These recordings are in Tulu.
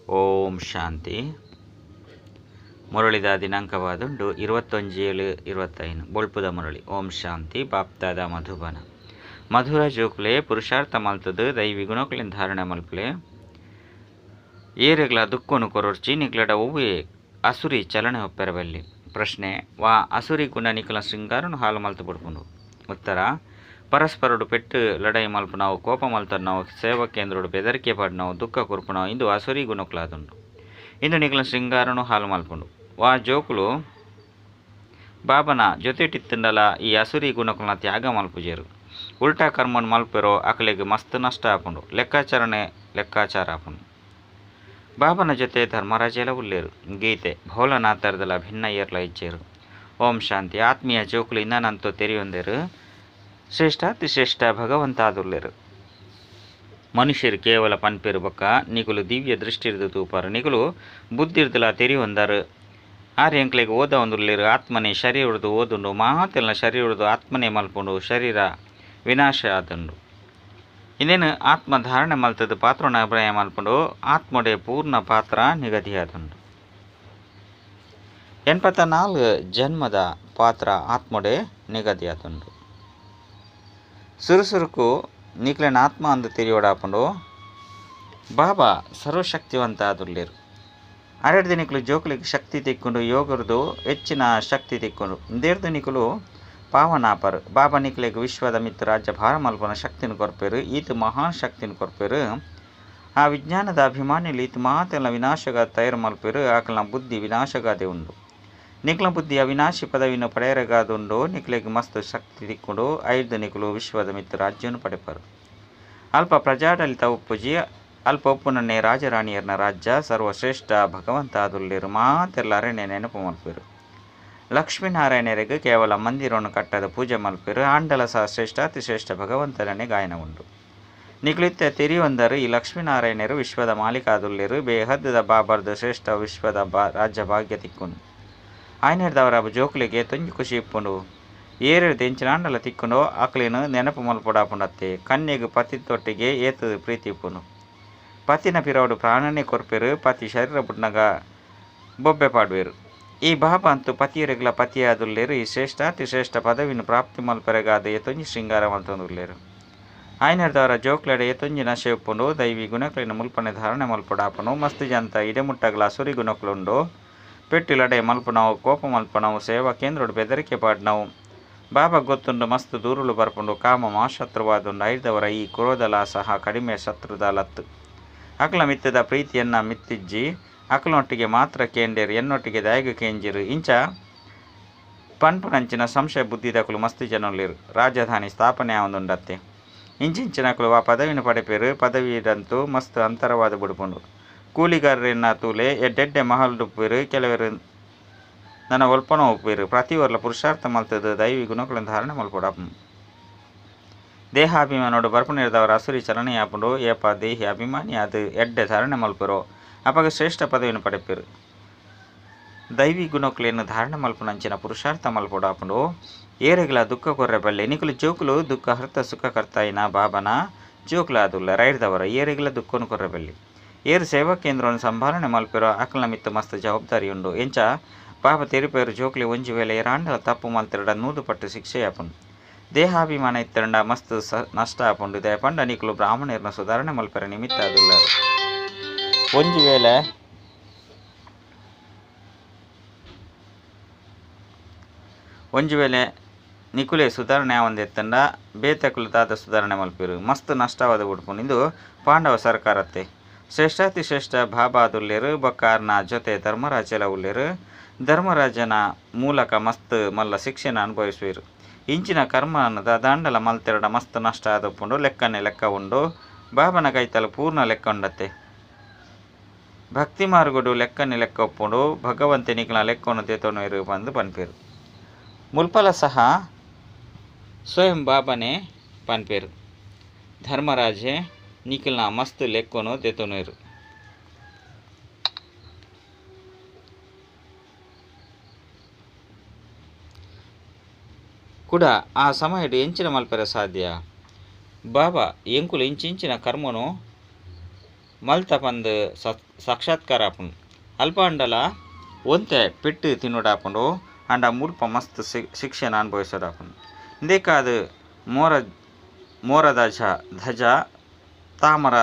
ಓಂ ಶಾಂತಿ. ಮುರಳಿದ ದಿನಾಂಕವಾದುಂಡು 21/7/25. ಬೊಳ್ಪುದ ಮುರಳಿ. ಓಂ ಶಾಂತಿ. ಬಾಪ್ತಾದ ಮಧುಬನ. ಮಧುರ ಜೋಕುಲೆ ಪುರುಷಾರ್ಥ ಮಲ್ತದು ದೈವಿ ಗುಣಕುಲಿನ ಧಾರಣೆ ಮಲ್ಪಲೆ. ಏರೆಗ್ಲ ದುಕ್ಕೊನು ಕೊರೊರ್ಚಿ ನಿಕ್ಲಡ ಒವ್ವೆ ಅಸುರಿ ಚಲನೆ ಒಪ್ಪೆರಬಲ್ಲಿ. ಪ್ರಶ್ನೆ: ವಾ ಅಸುರಿ ಗುಣ ನಿಕಲ ಶೃಂಗಾರನು ಹಾಲು ಮಲ್ತು ಪಡ್ಪುಂಡು? ಉತ್ತರ: ಪರಸ್ಪರಡು ಪೆಟ್ಟು ಲಡಾಯಿ ಮಲ್ಪುನವು, ಕೋಪ ಮಲ್ತನ್ನವು, ಸೇವಾ ಕೇಂದ್ರಡು ಬೆದರಿಕೆ ಪಡ್ನವು, ದುಃಖ ಕೊರ್ಪುನವು ಇಂದು ಅಸುರಿ ಗುಣಕುಲಾದುಂಡು. ಇಂದು ನಿಕಲ ಶೃಂಗಾರನು ಹಾಲು ಮಲ್ಪುಂಡು. ವಾ ಜೋಕುಲು ಬಾಬನ ಜೊತೆಟಿತ್ತಂಡಲ ಈ ಅಸುರಿ ಗುಣಕುಲನ ತ್ಯಾಗ ಮಲ್ಪುಜೇರು. ಉಲ್ಟಾ ಕರ್ಮನ್ ಮಲ್ಪೆರೋ ಅಕಲೆಗ್ ಮಸ್ತ್ ನಷ್ಟ ಆಪುಂಡು. ಲೆಕ್ಕಾಚಾರನೆ ಲೆಕ್ಕಾಚಾರ ಆಪುಂಡು. ಬಾಬನ ಜೊತೆ ಧರ್ಮರಾಜೆಲ ಉಲ್ಲೇರು. ಗೀತೆ ಭೋಲನಾಥರ್ದಲ ಭಿನ್ನ ಏರ್ಲ ಇಜ್ಜೇರು. ಓಂ ಶಾಂತಿ. ಆತ್ಮೀಯ ಜೋಕುಲು ಇನ್ನನಂತೂ ತೆರಿಯೊಂದೇರು. ಶ್ರೇಷ್ಠಾತಿಶ್ರೇಷ್ಠ ಭಗವಂತಾದುಲ್ಲೇರು. ಮನುಷ್ಯರು ಕೇವಲ ಪನ್ಪೇರು ಬೊಕ್ಕ ನಿಕುಲು ದಿವ್ಯ ದೃಷ್ಟಿರ್ದು ತೂಪಾರು. ನಿಕುಲು ಬುದ್ಧಿರ್ದಲ ತೆರಿಯೊಂದಾರು. ಆರ್ ಎಂಕ್ಲೆಗ್ ಓದ ಒಂದುಲ್ಲೇರು. ಆತ್ಮನೆ ಶರೀರದು ಓದುಂಡು. ಮಾತೆಲ್ಲ ಶರೀರದು ಆತ್ಮನೆ ಮಲ್ಪುಂಡು. ಶರೀರ ವಿನಾಶ ಆದುಂಡು. ಇನ್ನೇನು ಆತ್ಮ ಧಾರಣೆ ಮಲ್ತದ ಪಾತ್ರನ ಅಭಿನಯ ಮಲ್ಪುಂಡು. ಆತ್ಮಡೆ ಪೂರ್ಣ ಪಾತ್ರ ನಿಗದಿಯಾದುಂಡು. 84 ಜನ್ಮದ ಪಾತ್ರ ಆತ್ಮಡೆ ನಿಗದಿಯಾದುಂಡು. ಸುರುಸುರುಕು ನಿಕ್ಲೆನ ಆತ್ಮ ಅಂದು ತೆರಿಯೋಡಾಪುಂಡು. ಬಾಬಾ ಸರ್ವಶಕ್ತಿವಂತ ಆದುಲ್ಲೇರು. ಅರೆಡ್ದು ನಿಕುಲು ಜೋಕುಲಿಗೆ ಶಕ್ತಿ ತಿಕ್ಕೊಂಡು ಯೋಗರದು ಹೆಚ್ಚಿನ ಶಕ್ತಿ ತಿಕ್ಕೊಂಡು ದೇರ್ದು ನಿಕುಲು ಪಾವನಾಪರು. ಬಾಬಾ ನಿಕ್ಲೆಗ್ ವಿಶ್ವದ ಮಿತ್ರ ರಾಜ್ಯ ಭಾರ ಮಲ್ಪನ ಶಕ್ತಿನ ಕೊರ್ಪೇರು. ಈತ ಮಹಾನ್ ಶಕ್ತಿನ ಕೊರ್ಪೇರು. ಆ ವಿಜ್ಞಾನದ ಅಭಿಮಾನಿಲು ಈತ ಮಾತೆಲ್ಲ ವಿನಾಶಗ ತಯಾರು ಮಲ್ಪೇರು. ಆಕಲ್ನ ಬುದ್ಧಿ ವಿನಾಶಗಾದೆ ಉಂಡು. ನಿಕ್ಲ ಬುದ್ಧಿ ಅವಿನಾಶಿ ಪದವಿನ ಪಡೆಯರಗಾದುಂಡು. ನಿಕ್ಲೆಗ್ ಮಸ್ತ್ ಶಕ್ತಿ ತಿಕ್ಕೊಂಡು ಐದು ನಿಕುಲು ವಿಶ್ವದ ಮಿತ್ರ ರಾಜ್ಯವನ್ನು ಪಡೆಪರು. ಅಲ್ಪ ಪ್ರಜಾಡಳಿತ ಉಪ್ಪುಜಿ. ಅಲ್ಪ ಉಪ್ಪುನನ್ನೇ ರಾಜರಾಣಿಯರ್ನ ರಾಜ್ಯ. ಸರ್ವಶ್ರೇಷ್ಠ ಭಗವಂತ ಆದುಲ್ಲೇರು. ಮಾತೆಲ್ಲ ಅರಣ್ಯ ನೆನಪು ಮಲ್ಪೇರು. ಲಕ್ಷ್ಮೀನಾರಾಯಣರಿಗೆ ಕೇವಲ ಮಂದಿರವನ್ನು ಕಟ್ಟದ ಪೂಜೆ ಮಲ್ಪೇರು. ಆಂಡಲ ಸಹ ಶ್ರೇಷ್ಠ ಅತಿಶ್ರೇಷ್ಠ ಭಗವಂತನನ್ನೇ ಗಾಯನ ಉಂಡು. ನಿಕುಲಿತ್ತ ತೆರಿಯೊಂದರು ಈ ಲಕ್ಷ್ಮೀನಾರಾಯಣರು ವಿಶ್ವದ ಮಾಲೀಕಾದುಲ್ಲೇರು. ಬೇಹದ್ದದ ಬಾಬರ್ದು ಶ್ರೇಷ್ಠ ವಿಶ್ವದ ರಾಜ್ಯ ಭಾಗ್ಯ ತಿಕ್ಕೊಂಡು ಆಯ್ನೇರ್ದವರ ಜೋಕುಲಿಗೆ ತೊಂಜಿ ಖುಷಿ ಇಪ್ಪುಂಡು. ಏರೆಡ್ದು ಎಂಚಿನಾಂಡಲ ತಿಕ್ಕೊಂಡು ಅಕ್ಲೇನು ನೆನಪು ಮಲ್ಪೊಡಾಪುಂಡತ್ತೆ. ಕನ್ಯೆಗ್ ಪತಿ ತೊಟ್ಟಿಗೆ ಏತು ಪ್ರೀತಿ ಇಪ್ಪುಂಡು. ಪತಿನ ಪಿರವಡು ಪ್ರಾಣನೇ ಕೊರ್ಪೇರು. ಪತಿ ಶರೀರ ಬುಡ್ನಗ ಬೊಬ್ಬೆ ಪಾಡುವೆರು. ಈ ಬಾಬಾ ಅಂತೂ ಪತಿಯರೆಗ್ಲ ಪತಿಯಾದುಲ್ಲೇರು. ಈ ಶ್ರೇಷ್ಠ ಅತಿಶ್ರೇಷ್ಠ ಪದವಿನ ಪ್ರಾಪ್ತಿ ಮಲ್ಪೆರೆಗಾದ ಏತೊಂಜಿ ಶೃಂಗಾರ ಮಲ್ತೊಂದುಲ್ಲೇರು. ಆಯ್ನರ್ದವರ ಜೋಕ್ಲೆಡೆ ಏತೊಂಜಿ ನಶೆ ಉಪ್ಪುಂಡು. ದೈವಿ ಗುಣಕುಲಿನ ಮುಲ್ಪನೆ ಧಾರಣೆ ಮಲ್ಪೊಡಾಪುಂಡು. ಮಸ್ತ್ ಜಂತ ಇಡೆಮುಟ್ಟಗ್ಲ ಅಸುರಿ ಗುಣಕುಲುಂಡು. ಪೆಟ್ಟು ಲಡೆ ಮಲ್ಪುನವು, ಕೋಪ ಮಲ್ಪನವು, ಸೇವಾ ಕೇಂದ್ರಡು ಬೆದರಿಕೆ ಪಾಡ್ನವು. ಬಾಬಾ ಗೊತ್ತುಂಡು ಮಸ್ತ್ ದೂರುಲು ಬರ್ಪುಂಡು. ಕಾಮ ಮಹಾಶತ್ರುವಾದುಂಡು. ಐದವರ ಈ ಕ್ರೋಧಲ ಸಹ ಕಡಿಮೆ ಶತ್ರುದ ಲತ್ತು. ಅಕಲ ಮಿತ್ತದ ಪ್ರೀತಿಯನ್ನ ಮಿತ್ತಿಜ್ಜಿ. ಅಕಲನೊಟ್ಟಿಗೆ ಮಾತ್ರ ಕೇಂಡೇರು, ಎನ್ನೊಟ್ಟಿಗೆ ದಾಯಗ ಕೇಂಜಿರು. ಇಂಚ ಪನ್ಪುನಂಚಿನ ಸಂಶಯ ಬುದ್ಧಿದಕುಲು ಮಸ್ತ್ ಜನೊಲ್ಲೇರು. ರಾಜಧಾನಿ ಸ್ಥಾಪನೆ ಆವೊಂದುಂಡತ್ತೆ. ಇಂಚಿಂಚಿನಕುಲು ಆ ಪದವಿನ ಪಡೆಪೇರು. ಪದವಿದಂತೂ ಮಸ್ತ್ ಅಂತರವಾದ ಬುಡುಪುಂಡು. ಕೂಲಿಗಾರರೆನ್ನ ತೂಲೆ ಎಡ್ಡೆಡ್ಡೆ ಮಹಲ್ ಉಪ್ಪೇರು. ಕೆಲವರು ನನ್ನ ಒಲ್ಪನ ಉಪ್ಪೇರು. ಪ್ರತಿವರ್ಲ ಪುರುಷಾರ್ಥ ಮಲ್ತದ ದೈವಿ ಗುಣಕುలను ಧಾರಣೆ ಮಲ್ಪೊಡಾಪುಂಡು. ದೇಹಾಭಿಮಾನೋಡು ಬರ್ಪುನಿರ್ದವರ ಅಸುರಿ ಚಲನೆಯಾಪುಂಡು. ಏಪ ದೇಹಿ ಅಭಿಮಾನಿ ಅದು ಎಡ್ಡೆ ಧಾರಣೆ ಮಲ್ಪೆರೋ ಅಪಗ ಶ್ರೇಷ್ಠ ಪದವಿಯನ್ನು ಪಡೆಪೇರು. ದೈವಿ ಗುಣಕುಲೆಯನ್ನು ಧಾರಣೆ ಮಲ್ಪುನಂಚಿನ ಪುರುಷಾರ್ಥ ಮಲ್ಪೊಡಾಪುಂಡು. ಏರೆಗ್ಲ ದುಃಖ ಕೊರ್ರೆ ಬಲ್ಲೆ. ನಿಕುಲು ಜೋಕುಲು ದುಃಖ ಹರ್ತ ಸುಖ ಕರ್ತಾಯಿನ ಬಾಬನ ಜೋಕುಲಾದುಲ್ಲ. ರೈಡ್ದವರ ಏರೆಗ್ಲ ದುಃಖನು ಕೊರ್ರೆ ಬಲ್ಲೆ. ಏರು ಸೇವಾ ಕೇಂದ್ರವನ್ನು ಸಂಭಾಳನೆ ಮಲ್ಪೆರೋ ಅಕಲ್ನ ಮಿತ್ತ ಮಸ್ತ್ ಜವಾಬ್ದಾರಿ ಉಂಡು. ಎಂಚ ಪಾಪ ತೆರಿಪೇರು ಜೋಕ್ಲಿ ಒಂಜಿ ವೇಳೆ ಏರಾಂಡಲ ತಪ್ಪು ಮಲ್ತಿರಡ 100 ಪಟ್ಟು ಶಿಕ್ಷೆ ಆಪುಂಡು. ದೇಹಾಭಿಮಾನ ಇತ್ತರಂಡ ಮಸ್ತ್ ನಷ್ಟ ಆಪುಂಡು. ದಯಪಂಡ ನಿಕುಲು ಬ್ರಾಹ್ಮಣರ್ನ ಸುಧಾರಣೆ ಮಲ್ಪೆರ ನಿಮಿತ್ತ ಆದುಲ್ಲಾರು. ಒಂಜಿ ವೇಳೆ ನಿಕುಲೆ ಸುಧಾರಣೆ ಆವಂದೆತ್ತಂಡ ಬೇತಕುಲು ದಾದ ಸುಧಾರಣೆ ಮಲ್ಪೆರು. ಮಸ್ತ್ ನಷ್ಟವಾದ ಉಡ್ಪುಂಡು. ಇಂದು ಪಾಂಡವ ಸರ್ಕಾರತ್ತೆ. ಶ್ರೇಷ್ಠಾತಿಶ್ರೇಷ್ಠ ಬಾಬಾದುಲ್ಲೇರು. ಬೊಕ್ಕಾರ್ನ ಜೊತೆ ಧರ್ಮರಾಜೆಲ ಉಲ್ಲೇರು. ಧರ್ಮರಾಜನ ಮೂಲಕ ಮಸ್ತ್ ಮಲ್ಲ ಶಿಕ್ಷೆನ ಅನುಭವಿಸುವಿರು. ಇಂಚಿನ ಕರ್ಮನ ದಾಂಡಲ ಮಲ್ತೆರಡ ಮಸ್ತ್ ನಷ್ಟ ಆದಪ್ಪುಂಡು. ಲೆಕ್ಕನೆ ಲೆಕ್ಕ ಉಂಡು. ಬಾಬನ ಕೈತಲ ಪೂರ್ಣ ಲೆಕ್ಕ ಉಂಡತ್ತೆ. ಭಕ್ತಿ ಮಾರ್ಗಡು ಲೆಕ್ಕನೆ ಲೆಕ್ಕ ಒಪ್ಪುಂಡು. ಭಗವಂತೆ ನಿಕಲ ಲೆಕ್ಕವನ್ನು ದೇತೊನು ಬಂದು ಪನ್ಪೇರು. ಮುಲ್ಪಲ ಸಹ ಸ್ವಯಂ ಬಾಬನೇ ಪನ್ಪೇರು. ಧರ್ಮರಾಜೆ ನಿಕಲ್ನ ಮಸ್ತ್ ಲೆಕ್ಕೊನು ದೆತೊನುವೆರು. ಕೂಡ ಆ ಸಮಯಡು ಎಂಚಿನ ಮಲ್ಪೆರೆ ಸಾಧ್ಯ. ಬಾಬಾ ಎಂಕುಲು ಇಂಚಿಂಚಿನ ಕರ್ಮನು ಮಲ್ತ ಪಂದ್ ಸಾಕ್ಷಾತ್ಕಾರ ಆಪುಂಡು. ಅಲ್ಪ ಆಂಡಲ ಒಂತೆ ಪೆಟ್ಟು ತಿನ್ನೋಡಾಪುಂಡು, ಆಂಡ ಮುಲ್ಪ ಮಸ್ತ್ ಶಿಕ್ಷೆನ ಅನುಭವಿಸೋಡಾಪುಂಡು. ಇಂದೆಕಾದ್ ಮೋರ ಮೋರದಜ ಧಜ ತಾಮರ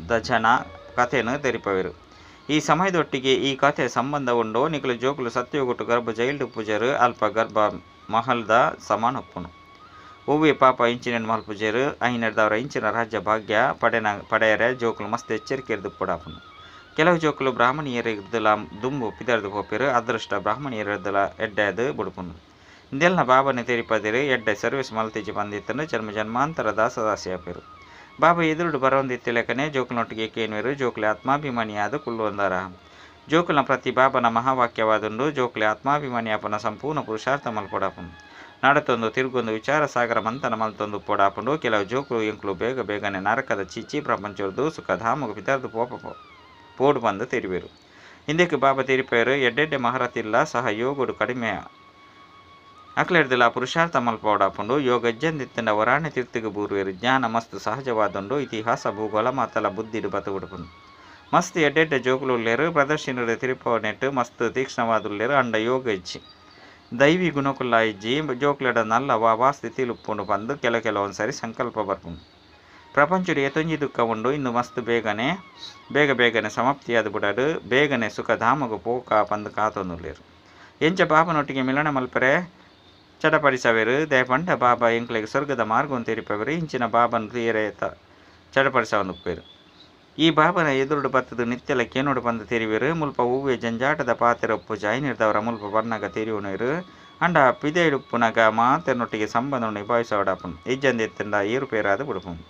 ದಜನ ಕಥೆನ್ ತೆರಿಪವೆರು. ಈ ಸಮಯದೊಟ್ಟಿಗೆ ಈ ಕಥೆ ಸಂಬಂಧ ಉಂಡು. ನಿಕುಲು ಜೋಕುಲು ಸತ್ಯಯುಗೊಟ್ಟು ಗರ್ಭ ಜೈಲ್ಡ್ ಪೂಜೆರು, ಅಲ್ಪ ಗರ್ಭ ಮಹಲ್ದ ಸಮಾನ ಉಪ್ಪುನು. ಒವ್ವೆ ಪಾಪ ಇಂಚಿನೆನ್ ಮಲ್ಪುಜೆರು. ಐನೆರ್ದವರ ಇಂಚಿನ ರಾಜ್ಯ ಭಾಗ್ಯ ಪಡೆಯರೆ ಜೋಕುಲು ಮಸ್ತ್ ಎಚ್ಚರಿಕೆರ್ದ್ ಪೊಡಾಪುಂಡು. ಕೆಲವು ಜೋಕುಲು ಬ್ರಾಹ್ಮಣಿಯರಿರ್ದಲ ದುಂಬು ಪಿದರ್ದು ಪೋಪೆರು, ಅದೃಷ್ಟ ಬ್ರಾಹ್ಮಣಿಯರಿರ್ದಲ ಎಡ್ಡೆದ್ ಬುಡುಪುಂಡು. ಇಂದೆಲ್ನ ಬಾಬನೆ ತೆರಿಪದೆರು. ಎಡ್ಡೆ ಸರ್ವಿಸ್ ಮಲ್ತಿಜಿ ಪಂದಿತ್ತಂಡು ಜನ್ಮ ಜನ್ಮಾಂತರ ದಾಸದಾಸಿ ಆಪೆರು. ಬಾಬಾ ಎದುರುಡು ಬರೊಂದಿತ್ತಿಲೆಕನೆ ಜೋಕುಲನೊಟ್ಟಿಗೆ ಕೇನ್ವೆರು. ಜೋಕುಲೆ ಆತ್ಮಾಭಿಮಾನಿಯಾದ ಕುಲ್ಲುವಂದಾರ. ಜೋಕುಲ್ನ ಪ್ರತಿ ಬಾಬನ ಮಹಾವಾಕ್ಯವಾದುಂಡು. ಜೋಕುಲೆ ಆತ್ಮಾಭಿಮಾನಿ ಆಪುನ ಸಂಪೂರ್ಣ ಪುರುಷಾರ್ಥ ಮಲ್ಪೊಡಾಪುಂಡು. ನಡತೊಂದು ತಿರುಗೊಂದು ವಿಚಾರ ಸಾಗರ ಮಂಥನ ಮಲ್ತೊಂದು ಪೊಡಾಪುಂಡು. ಕೆಲವು ಜೋಕುಲು ಎಂಕುಲು ಬೇಗ ಬೇಗನೆ ನರಕದ ಚೀಚಿ ಪ್ರಪಂಚೊರ್ದು ಸುಖಧಾಮಗ್ ಪಿದರ್ದು ಪೋಡು ಪಂದ್ ತೆರಿವೆರು. ಇಂದೆಕ್ ಬಾಬಾ ತೆರಿಪೆರು, ಎಡ್ಡೆಡ್ಡೆ ಮಹಾರಥಿಲ್ಲ ಸಹ ಯೋಗಡು ಕಡಿಮೆ ಅಕ್ಲೆರ್ದಲ ಪುರುಷಾರ್ಥ ಮಲ್ಪೊಡಾಪುಂಡು. ಯೋಗ ಇಜ್ಜಂದಿತ್ತಂಡ ವರಾಣೆ ತೀರ್ಥಗ್ ಬೂರುವೆರು. ಜ್ಞಾನ ಮಸ್ತ್ ಸಹಜವಾದುಂಡು. ಇತಿಹಾಸ ಭೂಗೋಳ ಮಾತಲ ಬುದ್ಧಿಡ್ ಬತ್ತುಬಿಡುಪುಂಡು. ಮಸ್ತ್ ಎಡ್ಡೆಡ್ಡೆ ಜೋಕುಲು ಉಲ್ಲೆರು. ಪ್ರದರ್ಶನದ ತಿರುಪನೆಟ್ ಮಸ್ತ್ ತೀಕ್ಷ್ಣವಾದುಲ್ಲೆರು. ಅಂಡ ಯೋಗ ಇಜ್ಜಿ, ದೈವಿ ಗುಣಕುಲ್ಲ ಇಜ್ಜಿ. ಜೋಕುಲೆಡ ನಲ್ಲ ವಾ ಸ್ಥಿತಿಲು ಉಪ್ಪುಂಡು ಪಂದ್ ಕೆಲವೊಂದ್ಸರಿ ಸಂಕಲ್ಪ ಬರ್ಪುಂಡು. ಪ್ರಪಂಚಡ್ ಏತೊಂಜಿ ದುಃಖ ಉಂಡು. ಇಂದು ಮಸ್ತ್ ಬೇಗನೆ ಬೇಗ ಬೇಗನೆ ಸಮಾಪ್ತಿಯಾದ ಬುಡಾಡು ಬೇಗನೆ ಸುಖಧಾಮಗ್ ಪೋಕ ಪಂದ್ ಕಾತೊಂದುಲ್ಲೆರು. ಎಂಚ ಬಾಬನೊಟ್ಟಿಗೆ ಮಿಲನ ಮಲ್ಪರೆ ಚಡಪಡಿಸವೆರು. ದಯಪಂಡ ಬಾಬಾ ಎಂಕ್ಲೆಗ್ ಸ್ವರ್ಗದ ಮಾರ್ಗವನ್ನು ತೆರಿಪವೆರು. ಇಂಚಿನ ಬಾಬನ್ ತೀರೆ ಚಡಪಡಿಸವನುಪ್ಪೆರು. ಈ ಬಾಬನ ಎದುರುಡು ಬತ್ತದು ನಿತ್ಯಲ ಕೇನೋಡು ಪಂದ್ ತೆರಿವೆರು. ಮುಲ್ಪ ಹೂವೆ ಜಂಜಾಟದ ಪಾತೆರ ಉಪ್ಪುಜ. ಐನಿರ್ದವರ ಮುಲ್ಪ ಬನ್ನಗ ತೆರಿಯುನರು. ಅಂಡ ಪಿದೈಡುಪ್ಪುನಗ ಮಾತೆರ್ನೊಟ್ಟಿಗೆ ಸಂಬಂಧವನ್ನು ನಿಭಾಯಿಸೋಡಾಪುಂಡು. ಇಜ್ಜಂದಿತ್ತಂಡ ಏರುಪೇರಾದ ಬುಡುಪುಂಡು.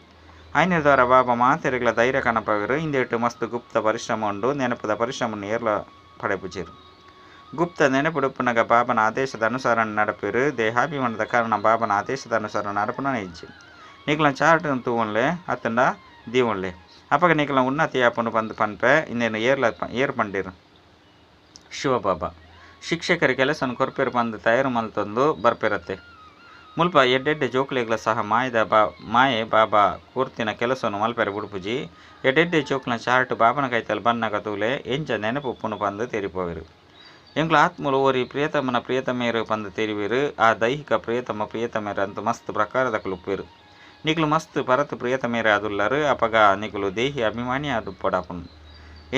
ಐನಿರ್ದವರ ಬಾಬಾ ಮಾತೆರೆಗ್ಲ ಧೈರ್ಯ ಕನಪವೆರು. ಇಂದೆಟ್ ಮಸ್ತ್ ಗುಪ್ತ ಪರಿಶ್ರಮ ಉಂಡು. ನೆನಪದ ಪರಿಶ್ರಮವನ್ನು ಏರ್ಲ ಪಡೆಪುಜೆರು. ಗುಪ್ತ ನೆನಪುಡುಪ್ಪುನಗ ಬಾಬನ ಆದೇಶದ ಅನುಸಾರ ನಡಪೆರು. ದೇಹಾಭಿಮಾನದ ಕಾರಣ ಬಾಬನ ಆದೇಶದ ಅನುಸಾರ ನಡಪುನ ಇಜ್ಜಿ. ನಿಕ್ಲ ಚಾರ್ಟ್ ತೂವೊನ್ಲೆ ಅತ್ತಂಡ ದೀವೊನ್ಲೆ. ಅಪಗ ನಿಕ್ಲ ಉನ್ನತಿ ಆಪುಂಡು ಪಂದ್ ಪನ್ಪೆ. ಇಂದೇನು ಏರ್ ಪಂಡಿರು. ಶಿವಬಾಬಾ ಶಿಕ್ಷಕರ ಕೆಲಸನ ಕೊರ್ಪೆರು ಪಂದ್ ತಯಾರು ಮಲ್ತೊಂದು ಬರ್ಪೆರತ್ತೆ. ಮುಲ್ಪ ಎಡ್ಡೆಡ್ಡೆ ಜೋಕುಲೆಗ್ಲ ಸಹ ಮಾಯೆ ಬಾಬಾ ಕೂರ್ತಿನ ಕೆಲಸವನ್ನು ಮಲ್ಪೆರೆ ಬುಡುಪುಜಿ. ಎಡ್ಡೆಡ್ಡೆ ಜೋಕುಲ್ನ ಚಾರ್ಟ್ ಬಾಬನ ಕೈತಲ್ ಬನ್ನಗ ತೂಲೆ ಎಂಚ ನೆನಪು ಉಪ್ಪುಂಡು ಪಂದ್ ತೆರಿಪವೆರು. ಎಂಕ್ಲ ಆತ್ಮಲು ಓರಿ ಪ್ರಿಯತಮನ ಪ್ರಿಯತಮೇರು ಪಂದ್ ತೆರಿವೆರು. ಆ ದೈಹಿಕ ಪ್ರಿಯತಮ ಪ್ರಿಯತಮೇರು ಅಂತ ಮಸ್ತ್ ಪ್ರಕಾರದ ಉಪ್ಪೆರು. ನಿಕ್ಲು ಮಸ್ತ್ ಪರತ್ ಪ್ರಿಯತಮೇರು ಆದುಲ್ಲರು. ಅಪಗ ನಿಕ್ಲು ದೇಹಿ ಅಭಿಮಾನಿ ಆದುಪ್ಪೊಡಾಪುಂಡು.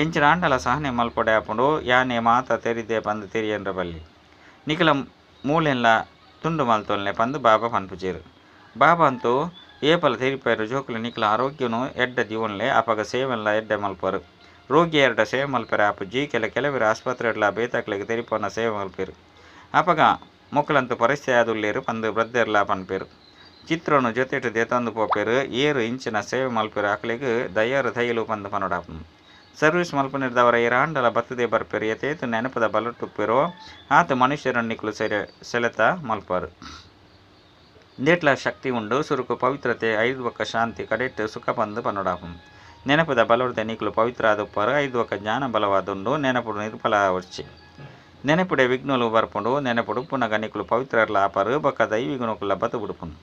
ಎಂಚಿನ ಆಂಡಲ ಸಹನೆ ಮಲ್ಪೊಡೆ ಆಪುಂಡು. ಯಾನೆ ಮಾತ ತೆರಿದೆ ಪಂದ್ ತೆರಿಯನ್ರ ಬಲ್ಲಿ. ನಿಕ್ಲ ಮೂಲೆನ್ಲ ತುಂಡು ಮಲ್ತೊಲ್ನೆ ಪಂದ್ ಬಾಬಾ ಪನ್ಪುಜೆರು. ಬಾಬಾ ಅಂತೂ ಏಪಲ ತೆರಿಪೆರು ಜೋಕುಲು ನಿಕ್ಲ ಆರೋಗ್ಯನು ಎಡ್ಡೆ ದೀವೊನ್ಲೆ. ಅಪಗ ಸೇವೆನ್ಲ ಎಡ್ಡೆ ಮಲ್ಪರು. ರೋಗಿಯರ್ಡ ಸೇವೆ ಮಲ್ಪೆರೆ ಆಪುಜಿ. ಕೆಲವೆರು ಆಸ್ಪತ್ರೆಡ್ಲ ಬೇತಕ್ಲೆಗ್ ತೆರಿಪೊನ ಸೇವೆ ಮಲ್ಪೆರು. ಅಪಗ ಮೊಕುಲಂತು ಪರಿಸ್ಥಿತಿ ಆದುಲ್ಲೆರು ಪಂದ್ ವೃದ್ಧೆರ್ಲ ಪನ್ಪೆರು. ಚಿತ್ರನು ಜೊತೆಟ್ ದೇತೊಂದು ಪೋಪೆರು. ಏರು ಇಂಚಿನ ಸೇವೆ ಮಲ್ಪೆರು ಅಕ್ಲೆಗ್ ದಯಾರು ದಯಲು ಪಂದ್ ಪನೊಡಾಪುಂಡು. ಸರ್ವಿಸ್ ಮಲ್ಪುನೆರ್ದವರ ಏರಾಂಡಲ ಬತ್ತದೇ ಬರ್ಪೆರು. ಏತೇತ್ ನೆನಪದ ಬಲಟುಪ್ಪೆರೋ ಆತ ಮನುಷ್ಯರನ್ನು ನಿಕ್ಲು ಸೆಳೆತ ಮಲ್ಪರು. ಇಂದೆಟ್ಲ ಶಕ್ತಿ ಉಂಡು. ಸುರುಕು ಪವಿತ್ರತೆ, ಐದು ಬೊಕ್ಕ ಶಾಂತಿ, ಕಡೆಟ್ ಸುಖ ಪಂದ್ ಪನೊಡಾಪುಂಡು. ನೆನಪದ ಬಲೊರ್ದೆ ನಿಕ್ಲು ಪವಿತ್ರ ಆದುಪ್ಪರು. ಐದು ಬೊಕ್ಕ ಜ್ಞಾನ ಬಲವಾದುಂಡು. ನೆನಪುಡು ನಿರ್ಬಲ ಆವೊಡ್ಚಿ. ನೆನಪುಡೆ ವಿಘ್ನಲು ಬರ್ಪುಂಡು. ನೆನಪುಡು ಉಪ್ಪುನಗ ನಿಕ್ಲು ಪವಿತ್ರರ್ಲ ಆಪರು. ಬೊಕ್ಕ ದೈವಿ ಗುಣಕುಲ ಬತ್ತು ಬುಡುಪುಂಡು.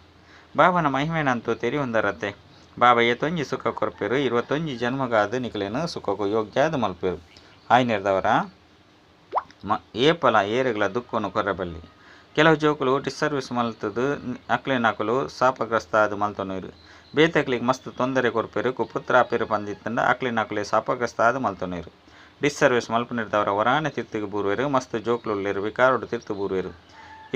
ಬಾಬನ ಮಹಿಮೆನಂತೂ ತೆರಿಯೊಂದರತ್ತೆ. ಬಾಬಾ ಏತೊಂಜಿ ಸುಖ ಕೊರ್ಪೆರು. 21 ಜನ್ಮಗಾದ್ ನಿಕ್ಲೆನ್ ಸುಖಕು ಯೋಗ್ಯಾದ್ ಮಲ್ಪೆರು. ಆಯ್ನೆರ್ದವರ ಏಪಲ ಏರೆಗ್ಲ ದುಃಖನು ಕೊರಬಲ್ಲಿ. ಕೆಲವು ಜೋಕುಲು ಡಿಸ್ಸರ್ವಿಸ್ ಮಲ್ತದು ಅಕ್ಲೆನಕುಲು ಶಾಪಗ್ರಸ್ತ ಆದ್ ಮಲ್ತೊನುವೆರು. ಬೇತಕ್ಲೆಗ್ ಮಸ್ತ್ ತೊಂದರೆ ಕೊರ್ಪೆರು. ಕುಪುತ್ರ ಆಪೆರು ಪಂದಿತ್ತಂಡ ಅಕ್ಲೆನಕುಲೆ ಶಾಪಗ್ರಸ್ತ ಆದ್ ಮಲ್ತೊನುವೆರು. ಡಿಸ್ಸರ್ವಿಸ್ ಮಲ್ಪುನೆರ್ದವರ ವರಾನೆ ತೀರ್ಥಗ್ ಬೂರುವೆರು. ಮಸ್ತ್ ಜೋಕುಲು ಉಲ್ಲೆರು ವಿಕಾರೊಡು ತೀರ್ಥ ಬೂರುವೆರು.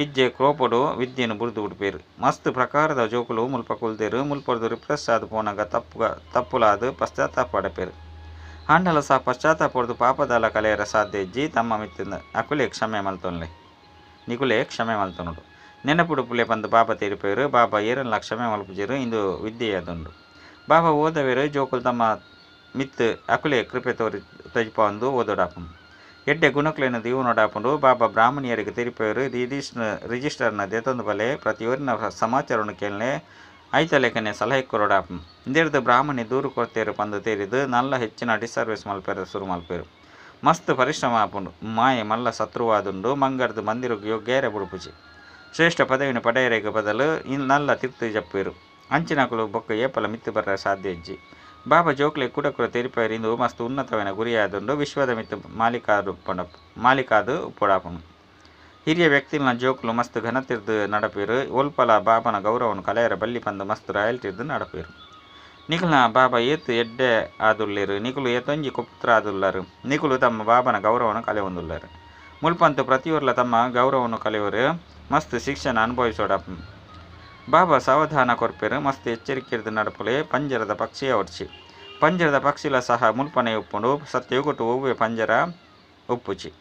ಇಜ್ಜೆ ಕ್ರೋಪೊಡು ವಿದ್ಯೆನ್ ಬುಡ್ದು ಬುಡ್ಪೆರು. ಮಸ್ತ್ ಪ್ರಕಾರದ ಜೋಕುಲು ಮುಲ್ಪ ಕುಲ್ದೆರು. ಮುಲ್ಪೊರ್ದು ರಿಪ್ರೆಸ್ ಆದ್ ಪೋನಗ ತಪ್ಪುಲಾದ್ ಪಶ್ಚಾತ್ತಾಪ ಪಡೆಪೆರು. ಆಂಡಲ ಸಹ ಪಶ್ಚಾತ್ತಾಪೊರ್ದು ಪಾಪದಾಲ ಕಲೆಯರ ಸಾಧ್ಯ ಇಜ್ಜಿ. ತಮ್ಮ ಮಿತ್ತಿಂದ ಅಕುಲೆ ಕ್ಷಮೆ ಮಲ್ತೊನ್ಲೆ. ನಿಕುಲೆ ಕ್ಷಮೆ ಮಲ್ತೊನುಡು. ನೆನಪುಡುಪುಲೆ ಪಂದ್ ಬಾಬಾ ತೆರಿಪೆರು. ಬಾಬಾ ಏರನ್ಲ ಕ್ಷಮೆ ಮಲ್ಪುಜೆರು. ಇಂದು ವಿದ್ಯೆಯಾದುಂಡು. ಬಾಬಾ ಓದವೆರು. ಜೋಕುಲು ತಮ್ಮ ಮಿತ್ತ್ ಅಕುಲೆ ಕೃಪೆ ತೋರಿ ತೋಜಿಪಾವೊಂದು ಓದೊಡಾಪುಂಡು. ಎಡ್ಡೆ ಗುಣಕ್ಲೆನ್ ದೀವೊನೊಡಾಪುಂಡು. ಬಾಬಾ ಬ್ರಾಹ್ಮಣಿಯರಿಗೆ ತೆರಿಪೆರು. ರಿಜಿಸ್ಟರ್ನ ದೇತೊಂದು ಬಲೆ ಪ್ರತಿಯೊರಿನ ಸಮಾಚಾರವನ್ನು ಕೇಳ್ನೆ ಐತಲೇಖನೆ ಸಲಹೆ ಕೊರೊಡಾಪುಂಡು. ಇಂದೆರ್ದ್ ಬ್ರಾಹ್ಮಣಿ ದೂರು ಕೊರ್ತೆರು ಪಂದ್ ತೆರಿದು ನಲ್ಲ ಹೆಚ್ಚಿನ ಡಿಸ್ಸರ್ವಿಸ್ ಮಲ್ಪೆರೆ ಸುರು ಮಲ್ಪೆರು. ಮಸ್ತ್ ಪರಿಶ್ರಮ ಆಪುಂಡು. ಮಾಯೆ ಮಲ್ಲ ಶತ್ರುವಾದುಂಡು. ಮಂಗರ್ದ್ ಮಂದಿರಗ್ ಯೋಗ್ಯರೆ ಬುಡುಪುಜಿ. ಶ್ರೇಷ್ಠ ಪದವಿನ ಪಡೆಯರೆಗ್ ಬದಲು ನಲ್ಲ ತೀರ್ಥ ಜಪ್ಪೆರು. ಅಂಚಿನಕುಲು ಬೊಕ್ಕ ಏಪಲ ಮಿತ್ತ್ ಬರ್ರೆ ಸಾಧ್ಯ ಇಜ್ಜಿ. ಬಾಬಾ ಜೋಕ್ಲೆ ಕೂಡ ಕೂಡ ತೆರಿಪೇರು ಇಂದು ಮಸ್ತ್ ಉನ್ನತವನ ಗುರಿಯಾದುಂಡು ವಿಶ್ವದ ಮಿತ್ತು ಮಾಲೀಕಾದು ಮಾಲೀಕಾದು ಉಪ್ಪೊಡಾಪುಂಡು. ಹಿರಿಯ ವ್ಯಕ್ತಿನ ಜೋಕ್ಲು ಮಸ್ತ್ ಘನತಿರ್ದು ನಡಪೇರು ಒಲ್ಪಲ ಬಾಬನ ಗೌರವನು ಕಲೆಯರ ಬಲ್ಲಿ ಪಂದು ಮಸ್ತ್ ರಾಯಲ್ಟಿರ್ದು ನಡಪೇರು. ನಿಕುಲ್ನ ಬಾಬಾ ಏತು ಎಡ್ಡೆ ಆದುಲ್ಲೇರು ನಿಕುಲು ಏತೊಂಜಿ ಕುಪುತ್ರ ಆದುಲ್ಲರು ನಿಕುಲು ತಮ್ಮ ಬಾಬನ ಗೌರವನು ಕಲೆಯೊಂದುಲ್ಲರು. ಮುಲ್ಪಂತು ಪ್ರತಿಯೊರ್ಲ ತಮ್ಮ ಗೌರವನು ಕಲೆಯವರು ಮಸ್ತ್ ಶಿಕ್ಷಣ ಅನುಭವಿಸೋಡಪ್ಪ. ಬಾಬಾ ಸಾವಧಾನ ಕೊರ್ಪೇರು ಮಸ್ತ್ ಎಚ್ಚರಿಕೆರ್ದು ನಡಪುಲೆ ಪಂಜರದ ಪಕ್ಷಿಯ ಒಡ್ಚಿ ಪಂಜರದ ಪಕ್ಷಿಲ ಸಹ ಮುಲ್ಪನೆ ಉಪ್ಪುಂಡು ಸತ್ಯಯುಗಟು ಒವ್ವೆ ಪಂಜರ ಉಪ್ಪುಚಿ.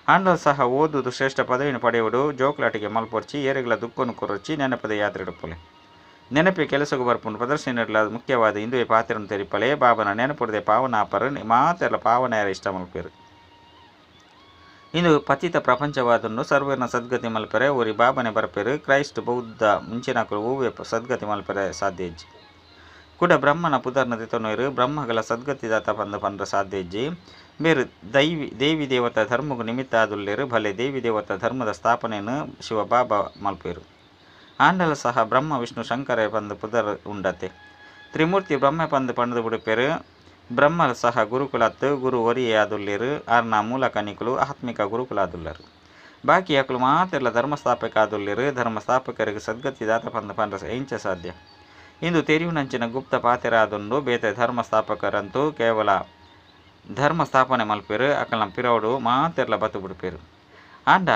ಆಂಡಲ ಸಹ ಓದುದು ಶ್ರೇಷ್ಠ ಪದವಿಯನ್ನು ಪಡೆಯುವುದು ಜೋಕ್ಲಾಟಿಗೆ ಮಲ್ಪೊರ್ಚಿ ಏರೆಗಳ ದುಃಖನು ಕೊರೊಚ್ಚಿ ನೆನಪದ ಯಾತ್ರೆಡುಪ್ಪುಲೆ ನೆನಪಿ ಕೆಲಸకు ಬರ್ಪುಂಡು ಪ್ರದರ್ಶನ ಮುಖ್ಯವಾದ ಇಂದುವೆ ಪಾತ್ರನು ತೆರಿಪಲೆ ಬಾಬನ ನೆನಪುಡದೆ ಪಾವನಾಪರು ಮಾತೆಲ್ಲ ಪಾವನೆಯರ ಇಷ್ಟ ಮಲ್ಪೇರು. ಇಂದು ಪತಿತ ಪ್ರಪಂಚವಾದನ್ನು ಸರ್ವರ್ನ ಸದ್ಗತಿ ಮಲ್ಪೆರೆ ಒರಿ ಬಾಬನೆ ಬರ್ಪೇರು ಕ್ರೈಸ್ಟ್ ಬೌದ್ಧ ಮುಂಚಿನಕುಲು ಓವೆ ಸದ್ಗತಿ ಮಲ್ಪೆರೆ ಸಾಧ್ಯ ಇಜ್ಜಿ. ಕೂಡ ಬ್ರಹ್ಮನ ಪುದರ್ನ ತಿತೊನೊರು ಬ್ರಹ್ಮಗಳ ಸದ್ಗತಿದಾತ ಪಂದು ಪಂಡ್ರ ಸಾಧ್ಯ ಇಜ್ಜಿ. ಬೇರು ದೈವಿ ದೇವಿ ದೇವತಾ ಧರ್ಮಗೂ ನಿಮಿತ್ತ ಆದುಲ್ಲೇರು ಭಲೆ ದೇವಿ ದೇವತಾ ಧರ್ಮದ ಸ್ಥಾಪನೆಯನ್ನು ಶಿವ ಬಾಬಾ ಮಲ್ಪೇರು. ಆಂಡಲ ಸಹ ಬ್ರಹ್ಮ ವಿಷ್ಣು ಶಂಕರ ಪಂದು ಪುದರ್ ಉಂಡತೆ ತ್ರಿಮೂರ್ತಿ ಬ್ರಹ್ಮ ಪಂದು ಪಂಡದು ಬಿಡುಪೇರು. ಬ್ರಹ್ಮಲ ಸಹ ಗುರುಕುಲತ್ತು ಗುರು ಒರಿಯಾದುಲ್ಲೇರು ಆರ್ನ ಮೂಲಕ ನಿಕುಲು ಆತ್ಮಿಕ ಗುರುಕುಲಾದುಲ್ಲರು. ಬಾಕಿ ಅಕುಲು ಮಾತೆಲ್ಲ ಧರ್ಮಸ್ಥಾಪಕ ಆದುಲ್ಲೇರು ಧರ್ಮಸ್ಥಾಪಕರಿಗೆ ಸದ್ಗತಿ ದಾತ ಪಂದು ಪಂಡ್ರ ಎಂಚ ಸಾಧ್ಯ. ಇಂದು ತೆರಿಯುನಂಚಿನ ಗುಪ್ತ ಪಾತೆರಾದುಂಡು ಬೇತೆ ಧರ್ಮಸ್ಥಾಪಕರಂತೂ ಕೇವಲ ಧರ್ಮ ಸ್ಥಾಪನೆ ಮಲ್ಪೇರು ಅಕಲ್ನ ಪಿರವಡು ಮಾತೆರ್ಲ ಬತ್ತು ಬಿಡುಪೇರು. ಆಂಡ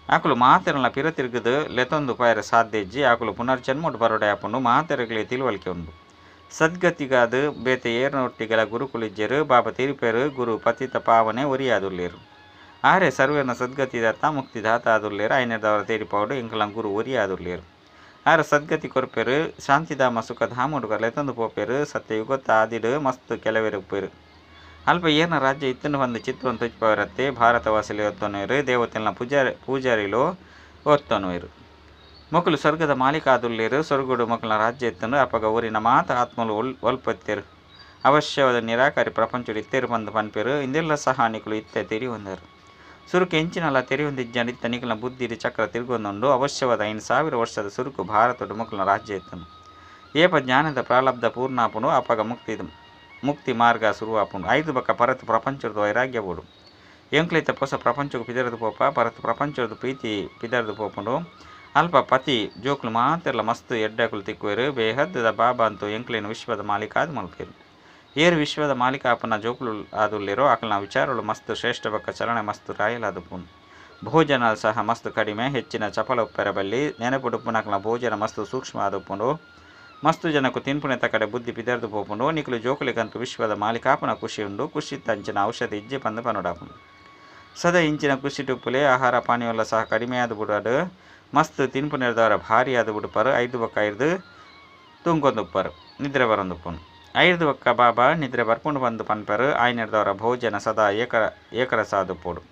ಆಕುಲು ಮಾತೆರ್ಲ ಪಿರ ತಿರುಗದು ಲೆತೊಂದು ಪಾಯರ ಸಾಧ್ಯ ಇಜ್ಜಿ. ಆಕುಲು ಪುನರ್ಜನ್ಮೊಡು ಬರೋಡೆ ಆಪುಂಡು ಮಾತೆರಗಲೇ ತಿಳುವಳಿಕೆ ಉಂಡು. ಸದ್ಗತಿಗಾದ ಬೇತೆ ಏರ್ನೊಟ್ಟಿಗೆಲ ಗುರುಕುಲಿಜ್ಜರು ಬಾಬಾ ತಿರುಪೇರು ಗುರು ಪತಿತ ಪಾವನೆ ಒರಿಯಾದುಲ್ಲೇರು. ಆರೆ ಸರ್ವೇನ ಸದ್ಗತಿದಾತ ಮುಕ್ತಿದಾತ ಆದುಲ್ಲೇರು ಐನದವರ ತೇರಿಪಾವಡು ಎಂಕಲ ಗುರು ಒರಿಯಾದುಲ್ಲೇರು. ಆರ ಸದ್ಗತಿ ಕೊರ್ಪೇರು ಶಾಂತಿಧಾಮ ಸುಖಧಾಮುಡು ಲೆತೊಂದು ಪೋಪೇರು ಸತ್ಯಯುಗತ್ತ ಆದಿಡು ಮಸ್ತ್ ಕೆಲವೆರುಪ್ಪೇರು. ಅಲ್ಪ ಏನ ರಾಜ್ಯ ಇತ್ತನ್ನು ಬಂದು ಚಿತ್ರವನ್ನು ತುಚ್ಪವರತ್ತೆ ಭಾರತವಾಸಿಲಿ ಒತ್ತೊನುವರು ದೇವತೆನ ಪೂಜಾರಿಲು ಒತ್ತೊನುವರು. ಮಕ್ಕಳು ಸ್ವರ್ಗದ ಮಾಲೀಕ ಆದುಲ್ಲೇರು ಸ್ವರ್ಗುಡು ಮಕ್ಕಳ ರಾಜ್ಯ ಇತ್ತನು ಅಪಗ ಊರಿನ ಮಾತ ಆತ್ಮಲು ಒಲ್ಪತ್ತೇರು ಅವಶ್ಯವಾದ ನಿರಾಕಾರಿ ಪ್ರಪಂಚಡು ಇತ್ತೇರು ಬಂದು ಪನ್ಪೇರು. ಇಂದೆಲ್ಲ ಸಹ ನಿಕುಲು ಇತ್ತೆ ತೆರಿಯೊಂದರು. ಸುರುಕು ಎಂಚಿನಲ್ಲ ತೆರಿಯೊಂದಿಜ್ಜಾಂಡ ಇತ್ತ ನಿಕುಲ ಬುದ್ಧಿರಿ ಚಕ್ರ ತಿರುಗೊಂದುಂಡು. ಅವಶ್ಯವಾದ 5000 ವರ್ಷದ ಸುರುಕು ಭಾರತಡು ಮಕ್ಕಳ ರಾಜ್ಯ ಇತ್ತನು. ಏಪ ಜ್ಞಾನದ ಪ್ರಾಲಬ್ಧ ಪೂರ್ಣಾಪುನು ಅಪಗ ಮುಕ್ತಿ ಮಾರ್ಗ ಶುರುವಾಪುಂಡು. 5 ಬಕ್ಕ ಪರತ್ ಪ್ರಪಂಚದ ವೈರಾಗ್ಯ ಬೋಡು ಎಂಕ್ಲೈತ ಹೊಸ ಪ್ರಪಂಚకు ಪಿದರದು ಪೋಪ ಪರತ್ ಪ್ರಪಂಚದ ಪ್ರೀತಿ ಪಿದರದು ಪೋಪುಂಡು. ಅಲ್ಪ ಪತಿ ಜೋಕ್ಲು ಮಾತೆರ್ಲ ಮಸ್ತ್ ಎಡ್ಡಕುಲು ತಿಕ್ಕುವೆರು. ಬೇಹದ್ದದ ಬಾಬಾ ಅಂತೂ ಎಂಕ್ಲೇನು ವಿಶ್ವದ ಮಾಲೀಕ ಆದ್ ಮಲ್ಪೇರು. ಏರು ವಿಶ್ವದ ಮಾಲೀಕ ಆಪನ ಜೋಕ್ಲು ಆದುಲ್ಲೇರೋ ಅಕಲ್ನ ವಿಚಾರಗಳು ಮಸ್ತ್ ಶ್ರೇಷ್ಠ ಬಕ್ಕ ಚಲನೆ ಮಸ್ತ್ ರಾಯಲಾದುಪುಂಡು. ಭೋಜನ ಸಹ ಮಸ್ತ್ ಕಡಿಮೆ ಹೆಚ್ಚಿನ ಚಪಲ ಉಪ್ಪೆರ ಬಲ್ಲಿ ನೆನಪುಡುಪ್ಪುನಕಲ್ನ ಭೋಜನ ಮಸ್ತ್ ಸೂಕ್ಷ್ಮ ಆದುಪ್ಪುಂಡು. ಮಸ್ತು ಜನಕು ತಿನ್ಪುಣೆತ ಕಡೆ ಬುದ್ಧಿ ಪಿದರ್ದು ಪೋಪುಂಡು. ನಿಕುಲು ಜೋಕುಲಿಗಂತೂ ವಿಶ್ವದ ಮಾಲೀಕಾಪನ ಖುಷಿ ಉಂಡು. ಖುಷಿ ತಂಚಿನ ಔಷಧಿ ಇಜ್ಜಿ ಪಂದು ಪನುಡಾಪುಂಡು. ಸದಾ ಇಂಚಿನ ಖುಷಿ ಟುಪ್ಪುಲೆ ಆಹಾರ ಪಾನೀಯಲ್ಲ ಸಹ ಕಡಿಮೆ ಆದ ಬಿಡಾಡು. ಮಸ್ತ್ ತಿನ್ಪುನೆರ್ದವರ ಭಾರಿ ಆದ ಬಿಡುಪಾರು. 5 ಬಕ್ಕ 5 ತೂಂಕೊಂದುಪ್ಪಾರು ನಿದ್ರೆ ಬರೊಂದುಪ್ಪುಂಡು. 5 ಬಕ್ಕ ಬಾಬಾ ನಿದ್ರೆ ಬರ್ಪುಂಡು ಬಂದು ಪನ್ಪರು. ಆಯ್ನೆರ್ದವರ ಭೋಜನ ಸದಾ ಏಕರಸಾದುಪ್ಪೋಡು.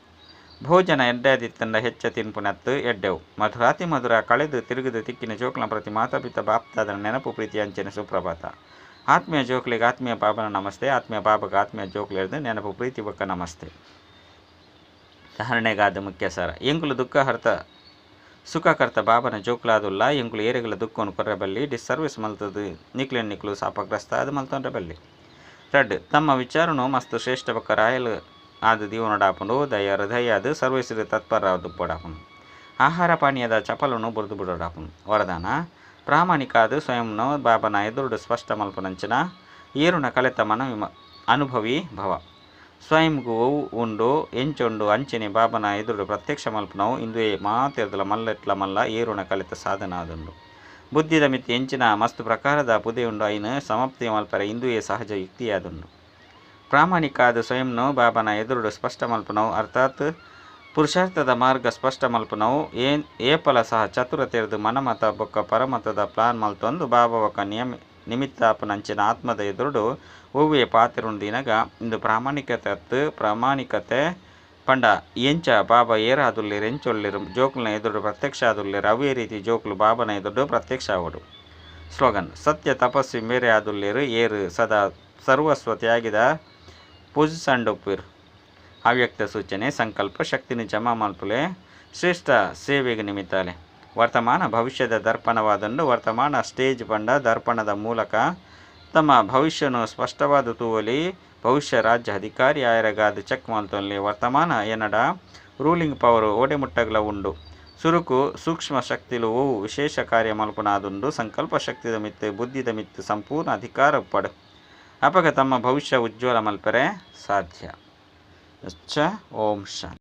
ಭೋಜನ ಎಡ್ಡೆದಿತ್ತಂಡ ಹೆಚ್ಚ ತಿನ್ಪುನತ್ತು ಎಡ್ಡೆವು. ಮಧುರಾತಿ ಮಧುರ ಕಳೆದು ತಿರುಗಿದು ತಿಕ್ಕಿನ ಜೋಕ್ಲ ಪ್ರತಿ ಮಾತಾಪಿತ ಬಾಪ್ತಾದನ ನೆನಪು ಪ್ರೀತಿ ಅಂಚಿನ ಸುಪ್ರಭಾತ. ಆತ್ಮೀಯ ಜೋಕ್ಲಿಗೆ ಆತ್ಮೀಯ ಬಾಬನ ನಮಸ್ತೆ. ಆತ್ಮೀಯ ಬಾಬಗೆ ಆತ್ಮೀಯ ಜೋಕ್ಲಿರ್ದು ನೆನಪು ಪ್ರೀತಿ ಬಕ್ಕ ನಮಸ್ತೆ. ಧಾರಣೆಗಾದ ಮುಖ್ಯ ಸಾರ ಎಂಕುಲು ದುಃಖ ಹರ್ತ ಸುಖಕರ್ತ ಬಾಬನ ಜೋಕ್ಲಾದುಲ್ಲ ಎಂಕುಲು ಏರೆಗಳ ದುಃಖವನ್ನು ಕೊರ್ರಬಲ್ಲಿ ಡಿಸ್ಸರ್ವಿಸ್ ಮಲ್ತದು ನಿಕ್ಲೆನ್ ನಿಕ್ಲು ಶಾಪಗ್ರಸ್ತ ಅದು ಮಲ್ತೊಂಡ್ರೆ ಬಲ್ಲಿ. ರಡ್ ತಮ್ಮ ವಿಚಾರನು ಮಸ್ತ್ ಶ್ರೇಷ್ಠ ಬಕ್ಕ ರಾಯಲ್ ಆದ ದೀವನಡಾಪುಂಡು. ದಯ ಹೃದಯ ಅದು ಸರ್ವಿಸಿದ ತತ್ಪರ ದುಪ್ಪಡಾಪುಂಡು. ಆಹಾರ ಪಾನೀಯದ ಚಪಲನು ಬುರ್ದು ಬಿಡೋಡಾಪುಂಡು. ವರದಾನ ಪ್ರಾಮಾಣಿಕ ಅದು ಸ್ವಯಂನು ಬಾಬನ ಎದುರುಡು ಸ್ಪಷ್ಟ ಮಲ್ಪನಂಚಿನ ಏರುನ ಕಲೆತ ಮನವಿ ಅನುಭವಿ ಭವ. ಸ್ವಯಂಗೂ ಉಂಡು ಎಂಚೊಂಡು ಅಂಚಿನಿ ಬಾಬನ ಎದುರುಡು ಪ್ರತ್ಯಕ್ಷ ಮಲ್ಪನವು ಇಂದುವೆ ಮಾತೆರ್ದಲ ಮಲ್ಲೆಟ್ಲ ಮಲ್ಲ ಏರುನ ಕಲಿತ ಸಾಧನ ಆದುಂಡು. ಬುದ್ಧಿದ ಮಿತಿ ಎಂಚಿನ ಮಸ್ತು ಪ್ರಕಾರದ ಪುದೆಯುಂಡು ಐನು ಸಮಾಪ್ತಿ ಮಲ್ಪರೆ ಇಂದುವೆ ಸಹಜ ಯುಕ್ತಿಯಾದುಂಡು. ಪ್ರಾಮಾಣಿಕ ಆದ ಸ್ವಯಂನು ಬಾಬನ ಎದುರುಡು ಸ್ಪಷ್ಟ ಮಲ್ಪನವು ಅರ್ಥಾತ್ ಪುರುಷಾರ್ಥದ ಮಾರ್ಗ ಸ್ಪಷ್ಟ ಮಲ್ಪನವು ಏಪಲ ಸಹ ಚತುರತೆರ್ದು ಮನಮತ ಬೊಕ್ಕ ಪರಮತದ ಪ್ಲಾನ್ ಮಲ್ತೊಂದು ಬಾಬಾ ಬೊಕ್ಕ ನಿಮಿತ್ತಾಪನಂಚಿನ ಆತ್ಮದ ಎದುರುಡು ಒವ್ವೆ ಪಾತಿರುಂದಿನಗ ಇಂದು ಪ್ರಾಮಾಣಿಕತೆ ಪ್ರಾಮಾಣಿಕತೆ ಪಂಡ ಎಂಚ ಬಾಬಾ ಏರಾದುಲ್ಲೇರು ಎಂಚೊಲ್ಲೇರು ಜೋಕ್ಲನ ಎದುರು ಪ್ರತ್ಯಕ್ಷ ಆದುಲ್ಲೇರು ಅವೇ ರೀತಿ ಜೋಕ್ಲು ಬಾಬನ ಎದುರು ಪ್ರತ್ಯಕ್ಷ ಆವಡು. ಸ್ಲೋಗನ್ ಸತ್ಯ ತಪಸ್ವಿ ಮೇರೆ ಆದುಲ್ಲೇರು ಏರು ಸದಾ ಸರ್ವಸ್ವ ತ್ಯಾಗಿದ ಪೂಜಿಸಂಡೊಪ್ಪೇರು. ಅವ್ಯಕ್ತ ಸೂಚನೆ ಸಂಕಲ್ಪ ಶಕ್ತಿನ ಜಮಾ ಮಲ್ಪುಲೆ ಶ್ರೇಷ್ಠ ಸೇವೆಗೆ ನಿಮಿತ್ತಾಲೆ. ವರ್ತಮಾನ ಭವಿಷ್ಯದ ದರ್ಪಣವಾದಂಡು ವರ್ತಮಾನ ಸ್ಟೇಜ್ ಪಂಡ ದರ್ಪಣದ ಮೂಲಕ ತಮ್ಮ ಭವಿಷ್ಯನು ಸ್ಪಷ್ಟವಾದ್ ತೂವೊಲಿ, ಭವಿಷ್ಯ ರಾಜ್ಯ ಅಧಿಕಾರಿ ಆಯೆರೆಗಾದ್ ಚೆಕ್ ಮಲ್ತೊನ್ಲೆ ವರ್ತಮಾನ ಎನ್ನಡ ರೂಲಿಂಗ್ ಪವರ್ ಓಡೆ ಮುಟ್ಟಗ್ಲ ಉಂಡು. ಸುರುಕು ಸೂಕ್ಷ್ಮ ಶಕ್ತಿಲು ಒವ್ ವಿಶೇಷ ಕಾರ್ಯ ಮಲ್ಪುನ ಆದುಂಡು ಸಂಕಲ್ಪ ಶಕ್ತಿದ ಮಿತ್ತ್, ಬುದ್ಧಿದ ಮಿತ್ತ್ ಸಂಪೂರ್ಣ ಅಧಿಕಾರ ಉಪ್ಪಡ್. ಅಪಗ ತಮ್ಮ ಭವಿಷ್ಯ ಉಜ್ವಲ ಮಲ್ಪೆರೆ ಸಾಧ್ಯ. ಅಚ್ಚ ಓಂ ಶಾಂತಿ.